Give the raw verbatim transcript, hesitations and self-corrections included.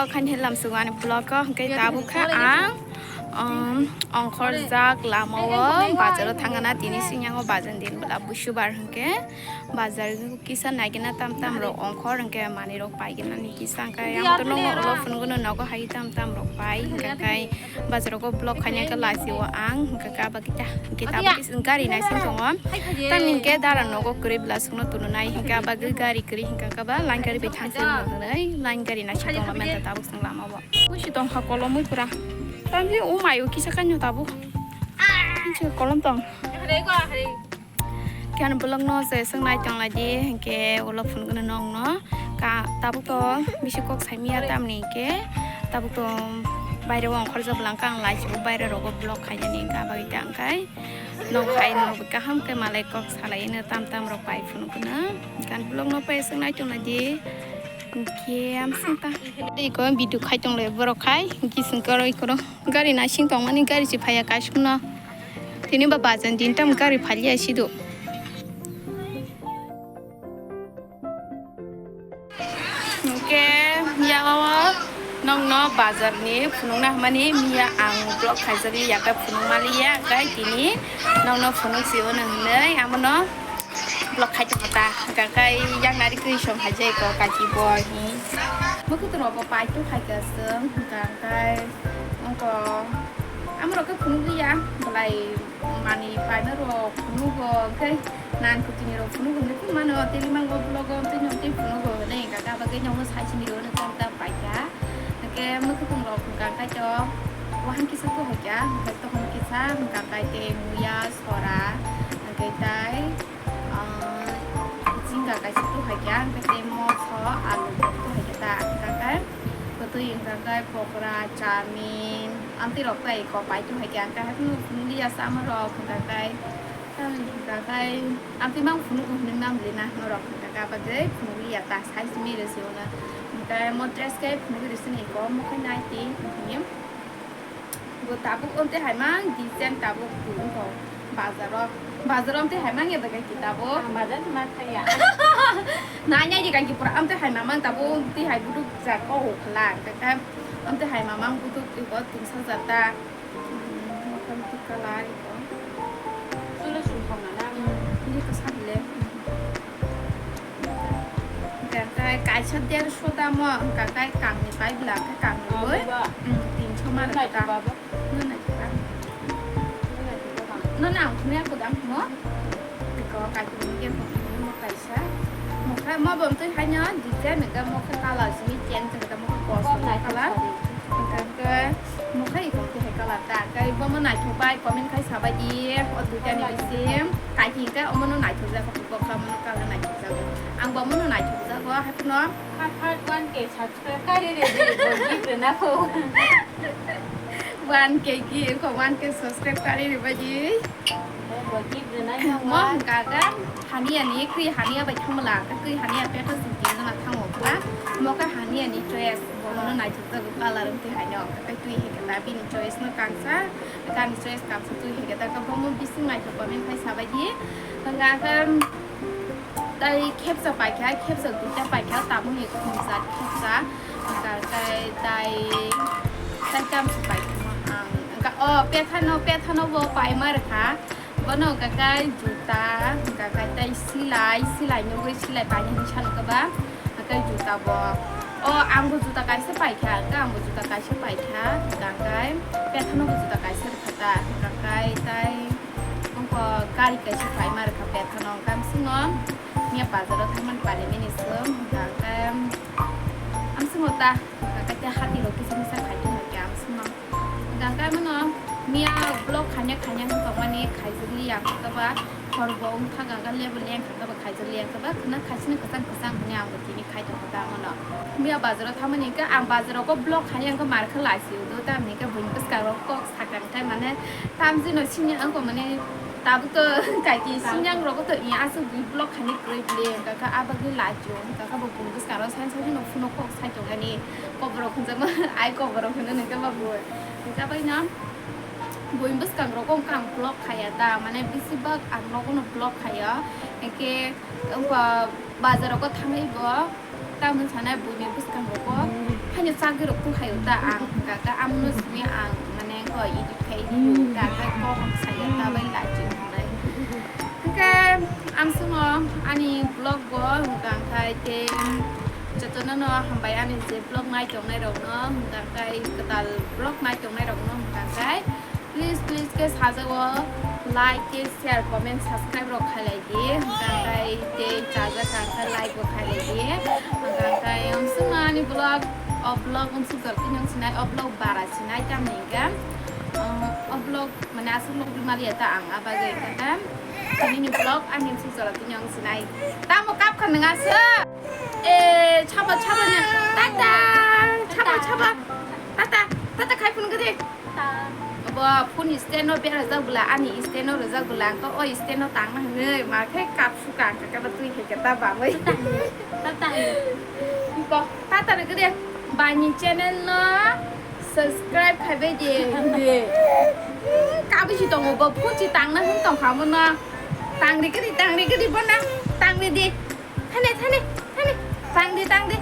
Khain helam sugo ani vlog o, hwnkhe tabuk kha ang, um, ongkhorjak lama o bazar o thangna, tini singyango bazar din bwla busubar hwnkhe bazar kisa naigena tam tam rok ongkhor hwnkhe manwi rok paigena ni kisa hwnkhe ang to nokno ulo phunukno nogo hai tam tam rok pai hwnkhe. Bazar o vlog khaina khe lachi o ang, hwnkha khe abo khe ta, hwnkhe tabuk khe gari naising tongo. Tamni hwnkhe dara nogo kwrwi bwla songno tununai, hwnkhe abo khe gari kwrwi hwnkha khe ba line gari bai thang sing hwnwi line gari naising tongo menta tabuk song lama o. Musi tongkha kolomwi pura. Tamni o mayo kisa kaino tabuk. Kisa kolom tong. Khe ani vlog no se swngnai tong lai di, hwnkhe ulo phunukno nokno ka tabuk to bisi kok saimaya tamni hwnkhe tabuk to baire o ongkhorjak bwla hwnkha ang lachi o baire rogo vlog khainani hwnkha bai ta hwnkhe nok hai nok kaham khe malai kok salai no tam tam rok pai phunukno hwnkhe ani vlog no pai swngnai tong lai di hwnkhe amswk ta iko video khai tong lai borok khai hwnkhe swngkhe oro ikoro. Gari naising tongmani gari se phaiya kaisukno. Tini ba bajan din tam gari phaliya sido. Hwnkhe ya o nokno bazar ni phunukna hwnmani miya ang vlog khaijak liya khe phunuk maliya khe tini nokno phunuk si hwnwi hwnwi amono. Vlog khai tongo ta, hwnkha khe yang nari kri song hai jai ko kaki bo hi. Mukhutung rok bo pai tu hai ka sung, hwnkha khe ongko amo rok khe phunuk liya, belai mani paima rok phunuk bo, hwnkhe nan kutini rok phunuk bo, hwnkhe mano teli mango vlog o tei no tei phunuk bo, hwnwi hwnkha khe abo khe nokno sai sini rw nokta paikha, hwnkhe mukhutung rok hwnkha khe to wahang kisa tu hai kha, hwnkhe tokon kisa hwnkha khe tei muya sora, hwnkhe tai. Ah, jingga kaisa tu hai khe, hwnkhe tei moso, alu bo tu hai khe ta, hwnkha khe kwtwi hwnkha khe pokora, chowmin, amtwi rok tai kok pai tu hai khe, hwnkha khe phunuk liya sama rok, hwnkha khe, hwnkha khe amtwi mang phunuk hwnwi mang li na norok, hwnkha khe abo dei phunuk liya ta, size mile se ono, hwnkha khe mo dress khe phunuk ri sini kok, mo khe naiti hwnwi. Bo tabuk amtwi hai mang design tabuk twi wngkho bazaro. Bazaro amtwi hai mang ya da ki tabuk. Ang bazar ma thaya. Nai nai di ki pura amtwi hai mamang tabuk amtwi hai buduk jak ko hokla. Kaka amtwi hai mamang buduk iko tumsa jata. Hmm, motamoti color iko. Solo sum thong na na. Hmm, ini ko sabile. Hwnkha khe kaisa dersho damo, hwnkha khe kangni pai bwla khe kangni bai, hmm, tinsho mano ta. Nuna khe ta. Nuna ang khumya kudam mo. Iko kaisa ni khe mo kaisa. Mo khe mo bo twi haino design hwnkhe mo khe color simi change hwnkhe mo khe kosom color. Hwnkha khe mo khe iko twi hai color ta. Khe bo mo naithok bai comment khai sabai di. O duita ni bisi. Kaiki hwnkhe omono naithokjak, bo kha omono colour naithokjago. Ang bo omono naithokjago, haiphano. Hard hard one K subscribe kari re di, bo gift rwna kho. One K gi, kho one K subscribe kari re baji. Eh, bo gift rwna kho. Mo hwnkha khe haniya ni, kri haniya bai thangmala, kri haniya petha sing tin jona thango kha. Mo khe haniya ni choice, bo mono naithokjago colour wngtwi haino. Khe twi hai khe ta bini choice no kangsa. Kani choice kapsa twi hai khe ta khe bomo bising naithok comment khai sabai di. Hwnkha khe tai khepsa paikha, khepsa duita paikha, tabukni khum jat khepsa. Hwnkha khe tai, tai kamsa paikha ang. Hwnkha o pethano, pethano bo paima rwkha. Bono hwnkha khe juta, hwnkha khe tai silai, silai nugwi silai painani salo khe ba. Hwnkhe juta bo. O, ang bo juta kaisa paikha, hwnkhe ang bo juta kaisa paikha, hwnkhe pethano bo juta kaisa rwkha ta, hwnkhe tai wngkha gari kaisa paima rwkha pethano, hwnkhe amswngo miya bazaro thangmani pari mini swng, hwnkhe amswngo ta, hwnkhe tei hati rok kisa misa khai tongkha amswngo. Hwnkhe mano miya vlog khaina khaina wng tongmani khaijak liya hwnkhe ba hor bo wng thang kha level leng kha ba khaijak liya hwnkhe ba khwna khaisini kwchang kwchang hwnwi ang bo tini khai tongkha ta mano. Miya bazaro thangmani hwnkhe ang bazaro kok vlog khaina hwnkhe mar khe lachi udo tamni hwnkhe buini bwskango kok sakang khe mane tamjino sini ang kok mane tabuk to kaiti sinjang rogo to iya aswk bui vlog khaina kwrwi bwle hwnkhe abagwi lachi o hwnkhe bo buini bwskango sai sai no phone kok sai tongani. Koborok hwnjakma ai koborok hwnwi nokhe ba bui. Hwnkhe bai no buini bwskango rok wngkha ang vlog khaiya ta, mane bisi bak ang nogo no vlog khaiya. Hwnkhe wngkha Bazar rogo thangwi bo tamni sanai buini bwskango bo haino chagwi rok tu hayo ta ang hwnkha ta amno simi ang mane go edit khai di ta ta ko hwn saya ta bai lachi hwnai. Hwnkhe ang suno ani vlog bo hwnkha khai te jotono no hambai ani je vlog nai tongnai rok no hwnkha khai kwtal vlog nai tongnai rok no hwnkha khai please please ke sajao like ke share comment subscribe rok khailai di hwnkha khai tei chajak kha khe like bo khailai di hwnkha khai ang suno ani vlog o vlog ang sujor tini ang sinai o vlog bara sinai tamni hwnkhe o vlog mane aswk log rwmaliya ta ang abagwi hwnkha khe tini ni vlog ani sujor tini ang sinai tamo kap kha nang aswk. Eh, chaba, chaba, nya. Tata, chaba, chaba. Tata, tata khai phone gede. Bo phone stand no berajak bwla, ani stand no rwjak bwla, ang to o stand no tangna hwnwi, ma khe kap suka, ang khe ba twi khe ta bangwi. Tata. Ko, tata rwgede, bani channel no subscribe khai bai di. Kabisi tongo bo phone si tangna hwn tong kha mo no. Tangri gede, tangri gede bo na, tangri di. Thani, thani, thani. Tangdi, tangdi.